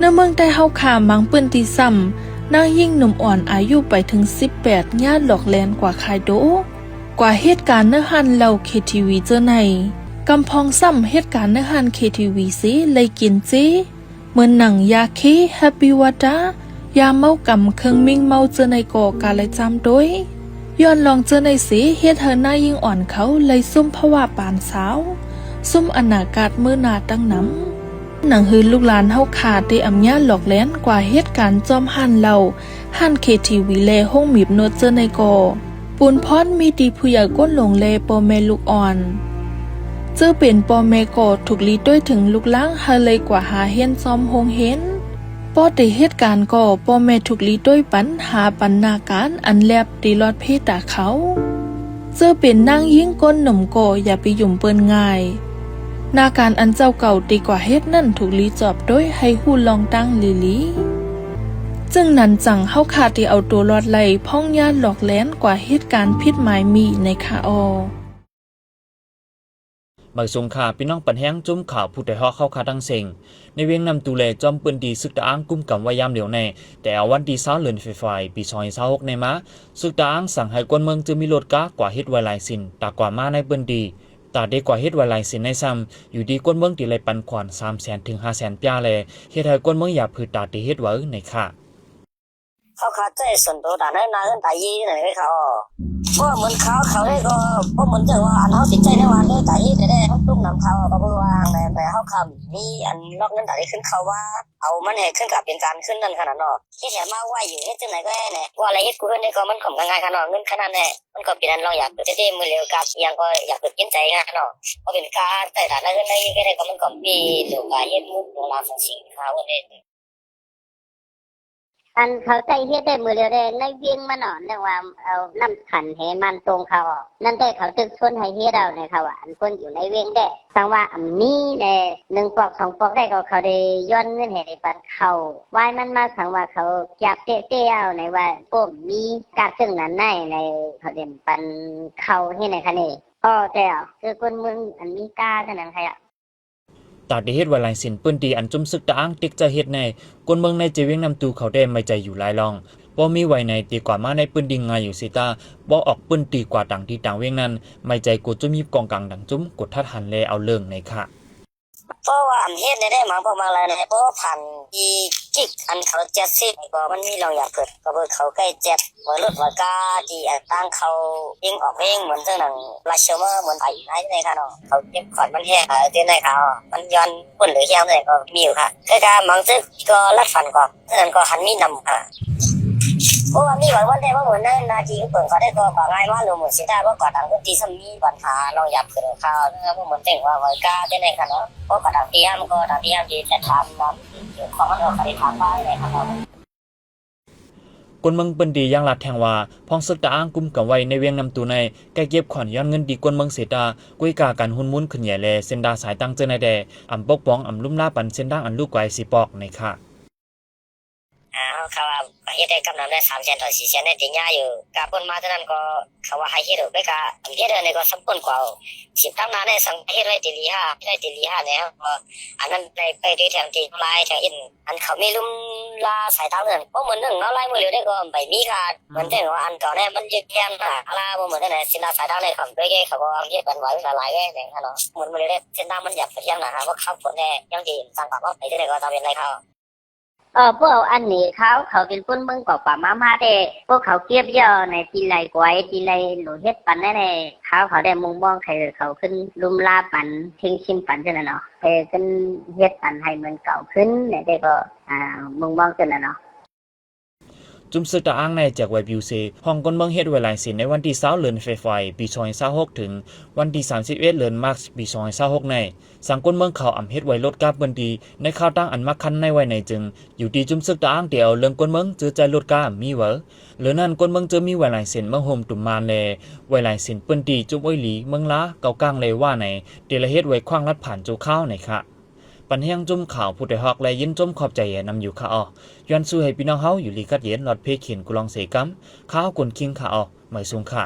ໃນເມືອງໃຕ້ເຮົາຂ້າ ບາງພື້ນທີ່ຊ້ຳ ນາງຍິງໜຸ່ມອ່ອນອາຍຸໄປເຖິງສິບແປດ ຍາດຫຼອກແລ່ນກວ່າຂາຍໂຕ, ກວ່າເຮັດການໃນຮ້ານເຫຼົ້າ ເຄທີວີ ເຈີໃນ. ກຳພອງຊ້ຳເຮັດການໃນຮ້ານ ເຄທີວີ ເສ ໄລ່ກິນເຈ ເໝືອນໜັງຢາເຄ, ແຮັບປີວອເຕີ, ຢາເມົາກຳ, ເຄື່ອງມິ່ງເມົາເຈີໃນກໍກະໄລ່ຈາມໂຕຍ. ຍ້ອນລອງເຈີໃນເສ ເຮັດໃຫ້ນາງຍິງອ່ອນເຂົາໄລ່ຊຸມພາວະປານສາວ, ຊຸມອະນາກາດມື້ໜ້າຕັ້ງນຳ. ໜັງຫືອລູກຫຼານເຮົາຂ້າໄດ້ອຳຍາດຫຼອກແລ່ນກວ່າເຮັດການຈອມຮ້ານເຫຼົ້າ, ຮ້ານ ເຄທີວີ ແລະ ໂຮງໝີບນົດເຈີໃນກໍ ປູນພອນມີແຕ່ຜູ້ໃຫຍ່ກົ້ນຫຼວງ ແລະ ພໍ່ແມ່ລູກອ່ອນ. ເຈີເປັນພໍ່ແມ່ກໍທຸກລີໂຕຍເຖິງລູກຫຼານໃຫ້ໄລ່ກວ່າຫາຮຽນຈອມໂຮງຮຽນ. ພໍແຕ່ເຮັດການກໍພໍ່ແມ່ທຸກລີໂຕຍປັນຫາປັນໜ້າການອັນແລບຕິຫຼອດເພຕາເຂົາ. ເຈີເປັນນາງຍິງກົ້ນໜຸ່ມກໍຢ່າໄປຫຍຸ້ມເປີນງ່າຍ. ໜ້າການອັນເຈົ້າເກົ່າຕິກວ່າເຮັດນັ້ນ ທຸກລີຈອບໂຕຍໃຫ້ຮູ້ລອງຕັ້ງລີລີ. ຈຶ່ງນັ້ນຈັ່ງເຮົາຂ້າໄດ້ເອົາໂຕລອດໄລ່ ພອງຍາດຫຼອກແລ່ນກວ່າເຮັດການຜິດໝາຍມີໃນຄາອໍ. ມາສູງຄ່າ ພີ່ນ້ອງປັນແຮງຈຸ້ມຂ່າວຜູ້ໄທຮອກເຮົາຂ້າທັງເສັງ. ໃນວຽງນ້ຳຕູ ແລະ ຈອມພື້ນທີ່ ຊຶກຕະອາງກຸມກຳໄວ້ຍາມຫຼຽວໃນ ແຕ່ອາວັນທີຊາວ ເດືອນເຟບຣາຣີ ປີສອງພັນຊາວຫົກໃນມາ ຊຶກຕະອາງສັ່ງໃຫ້ຄົນເມືອງຈະມີລົດກາກວ່າເຮັດໄວລາຍເຊັນ ຕາກວ່າມາໃນພື້ນທີ່. ຕາໄດ້ກວ່າເຮັດໄວລາຍເຊັນໃນຊ້ຳ ຢູ່ທີ່ຄົນເມືອງທີ່ໄດ້ປັນຂວັນສາມແສນເຖິງຫ້າແສນປຽເລີຍ ເຮັດໃຫ້ຄົນເມືອງຢາກຜືດຕາໄດ້ເຮັດໄວໃນຄ່າ. ເຂົາຂາດໃຈສ່ວນໂຕຕາໃນໜ້າເຮືອນຕາເຍນັ້ນເລີຍເຂົາ. ເພາະວ່າເໝືອນເຂົາ ເຂົາໄດ້ກໍບໍ່ເໝືອນຈັ່ງວ່າອັນເຮົາສິໃຈໃນວ່າເລີຍຕາເຍແທ້ໆ ເຮົາຕົກນຳເຂົາກໍບໍ່ວ່າແລ້ວ ແຕ່ເຮົາຂ້າມີອັນລັອກເງິນຕາໄດ້ຄືນເຂົາວ່າ ເອົາມັນໃຫ້ຄືນກັບເປັນການຄືນນັ້ນຂະໜາດເນາະ. ເຮັດໃຫ້ມາໄວຢູ່ ເຮັດຈັ່ງໃດກໍແນ່ ວ່າລະເຮັດກູເງິນໄດ້ກໍມັນກໍງ່າຍໆຂະເນາະ ເງິນຂະໜາດແນ່ ມັນກໍເປັນອັນລອງຢາກເປີດເດ້ ມື້ເລີຍກັບອີ່ຫຍັງກໍຢາກເປີດກິນໃຈຂະໜາດເນາະ. ເພາະເປັນການໃຊ້ຕາໃນເຮືອນໃນເຮືອນກໍໄດ້ກໍມັນກໍມີໂລກາເຮັດໝູດໂລລາສັງສີຂາວເດ້. ອັນເຂົາໃຊ້ເຮັດໄດ້ມື້ດຽວເດ້ ໃນວຽງມັນເນາະ ເນື່ອງວ່າເອົານ້ຳຂັນແຫມັນຕົງເຂົາອອກ ນັ້ນແຕ່ເຂົາຕຶກຊົນໃຫ້ເຮັດເອົາໃນເຂົາວ່າ ອັນຄົນຢູ່ໃນວຽງເດ້ ສັງວ່າອັນມີແດ່ ໜຶ່ງປອກສອງປອກໄດ້ ກໍເຂົາໄດ້ຍ້ອນເງິນໃຫ້ໄດ້ບັດເຂົາ ວາຍມັນມາ ສັງວ່າເຂົາຈັບເຕະເຕະເອົາໃນວ່າ ໂອ້ ມີກາດເຊິ່ງນັ້ນໃນ ໃນເຂົາເດ້ປັນເຂົາເຮັດໃນຄະເນ ກໍແຕ່ເອົາ ຄືຄົນເມືອງອັນມີກາເທົ່ານັ້ນຄ່ະ. ຕາໄດ້ເຮັດໄວລາຍເຊັນພື້ນທີ່ອັນຈຸ້ມຊຶກຕະອາງຕິກໃຈເຮັດໃນ ຄົນເມືອງໃນເຈວຽງນ້ຳຕູເຂົາແດ່ໄວ້ໃຈຢູ່ຫຼາຍລ່ອງ. ບໍ່ມີໄວໃນຕິກວ່າມາໃນພື້ນທີ່ງ່າຍຢູ່ເສຍຕາ ບໍ່ອອກພື້ນທີ່ກວ່າຕ່າງທີ່ຕ່າງວຽງນັ້ນ ໄວ້ໃຈກົດຈຸ້ມຍິບກອງກາງຕ່າງຈຸ້ມ ກົດທັດຫັນແລເອົາເລື່ອງໃນຄ່າ. ເພາະວ່າອັນເຮັດໃນໄດ້ມາພວກມາລາຍໃນ ເພາະວ່າຜ່ານທີ່ກິກອັນເຂົາແຈັດສິບກໍມັນມີລອງຢາເກີດ ກໍເບີເຂົາໃກ້ແຈັດ ເບີລົດເບີກາທີ່ອັນຕັ້ງເຂົາເອງອອກເອງ ເໝືອນເຊິ່ງໜັງລາເຊວເມີ ເໝືອນໄປໄດ້ໃນຄ່ະເນາະ ເຂົາເກັບຂອດມັນແຮງ ເອີ ເຕັນໃນຄ່ະ ມັນຍ້ອນ ຄົນຫຼືແຮງໃດກໍມີຢູ່ຄ່ະ ຄືກະມັງຊຶກກໍລັດຝັນກໍ ເທົ່ານັ້ນກໍຫັນມີນຳຄ່ະ ເພາະວ່າມີບາງວັນໄດ້ມາເໝືອນໃນໜ້າທີ່ເບິ່ງກໍໄດ້ກໍວ່າງ່າຍມາໂລໝົດຊິຕາ ເພາະກໍຕ່າງຄົນທີ່ຊຳມີບັນຫາລອງຢາເກີດຄ່າ ເພາະເໝືອນເຊິ່ງວ່າໄວກາເປັນໄດ້ຄ່ະເນາະ ເພາະກໍຕ່າງທີ່ຫ້າມກໍຕ່າງທີ່ຫ້າມທີ່ຈະຖາມນຳ ຂອງມັນກໍໄດ້ຖາມມາໄດ້ຄ່ະເນາະ. ຄົນເມືອງພື້ນທີ່ຍັງລາດແທງວ່າ ພອງຊຶກຕະອາງກຸມກຳໄວ້ໃນວຽງນ້ຳຕູໃນ ໄກ່ເກັບຂວັນຍ້ອນເງິນດີກວ່າເມືອງເສຍຕາ ກວຍກາການຮຸນມຸນຂຶ້ນໃຫຍ່ ແລະ ເສັ້ນດາສາຍຕ່າງເຈີໃນແດ່ ອຳປົກປ້ອງອຳລຸມລາປັນເສັ້ນທາງອັນລູກໄກຊິປອກໃນຄ່າ. ອາ ເຂົາວ່າເຮັດໄດ້ກຳນຳໄດ້ສາມແສນຕໍ່ສີ່ແສນໃນຕິຍາຢູ່ ກະພົ້ນມາເທົ່ານັ້ນກໍ ເຂົາວ່າໃຫ້ເຮັດເອົາ ໄປກະເຮັດເອົາໃນກໍສຳຄວນກວ່າ ສິບຕາມໜ້າໃນສັງເຮັດໄວ້ຕີລີຫ້າ ເຮັດໄວ້ຕີລີຫ້າແລ້ວ ກໍອັນນັ້ນໄດ້ໄປດ້ວຍແທງທີ່ລາຍແທງອິນ ອັນເຂົາມີລຸມລາສາຍຕາເລື່ອນ ບໍ່ເໝືອນໜຶ່ງເນາະ ລາຍມື້ເລີຍໄດ້ກໍໄປມີກະ ເໝືອນແຕ່ວ່າອັນເກົ່າແນ່ ມັນຍຶດແທງນະ ລາບໍ່ເໝືອນແນວໃດ ສິນລາສາຍທາງໃນຄຳດ້ວຍແກ່ເຂົາກໍເຮັດກັນໄວຫຼາຍແກ່ແດ່ເນາະ ໝົດມື້ເລີຍເດ້ ເສັ້ນທາງມັນຢາກໄປທຽງນະ ຫາພວກເຂົາຜົນແນ່ ຍັງຊິສ້າງຄວາມເອົາໄປຈັ່ງໃດກໍຕ້ອງເປັນໄລເຂົາ. ເອີ ພວກອັນນີ້ເຂົາ ເຂົາເປັນຄົນເມືອງກອກປາມາມາແທ້ ພວກເຂົາເກັບແລ້ວໃນທີ່ໄລກວາຍ ທີ່ໄລໂຫຼເຮັດປັນແນ່ໆ ເຂົາ ເຂົາໄດ້ມຸງມອງໃຫ້ເຂົາຂຶ້ນລຸມລາປັນ ເທັງຊິມປັນຈັ່ງນັ້ນເນາະ ເອີ ຂຶ້ນເຮັດປັນໃຫ້ເໝືອນເກົ່າຂຶ້ນແນ່ ແຕ່ກໍ ອ່າ ມຸງມອງຈັ່ງນັ້ນເນາະ. ຈຸ້ມຊຶກຕະອາງໃນແຈກໄວປິວເຊ ຫ້ອງຄົນເມືອງເຮັດໄວລາຍເຊັນໃນວັນທີຊາວ ເດືອນເຟບຣາຣີ ປີສອງພັນຊາວຫົກ ເຖິງວັນທີສາມສິບເອັດ ເດືອນມາດ ປີສອງພັນຊາວຫົກໃນ ສັງຄົນເມືອງເຂົາອຳເຮັດໄວລົດກາບເພິ່ນດີ ໃນຂ່າວຕ່າງອັນມາຄັນໃນໄວໃນຈຶ່ງ ຢູ່ທີ່ຈຸ້ມຊຶກຕະອາງທີ່ເອົາເລື່ອງຄົນເມືອງຈື່ໃຈລົດກາມີເວີ ເຫຼືອນັ້ນຄົນເມືອງຈື່ມີໄວລາຍເຊັນເມືອງໂຮມຕຸມມານ ແລະ ໄວລາຍເຊັນພື້ນທີ່ຈຸ້ມໂອຍຫຼີ ເມືອງລາ ເກົາກາງ ແລະ ວ່າໃນ ທີ່ລະເຮັດໄວຂວາງລັດຜ່ານຊົ່ວຄາວໃນຄ່າ. ປັນແຮງຈຸ້ມຂ່າວຜູ້ໄທຮອກ ແລະ ຍິນຊົມຂອບໃຈນຳຢູ່ຄ່າອໍ ຍວນຊູໃຫ້ພີ່ນ້ອງເຮົາຢູ່ດີກັດເຢັນ ລອດເພເຂັນກຸລອງເສກຳ ຂ່າວຄົນຄິງຄ່າອໍ ໝາຍສູງຄ່າ.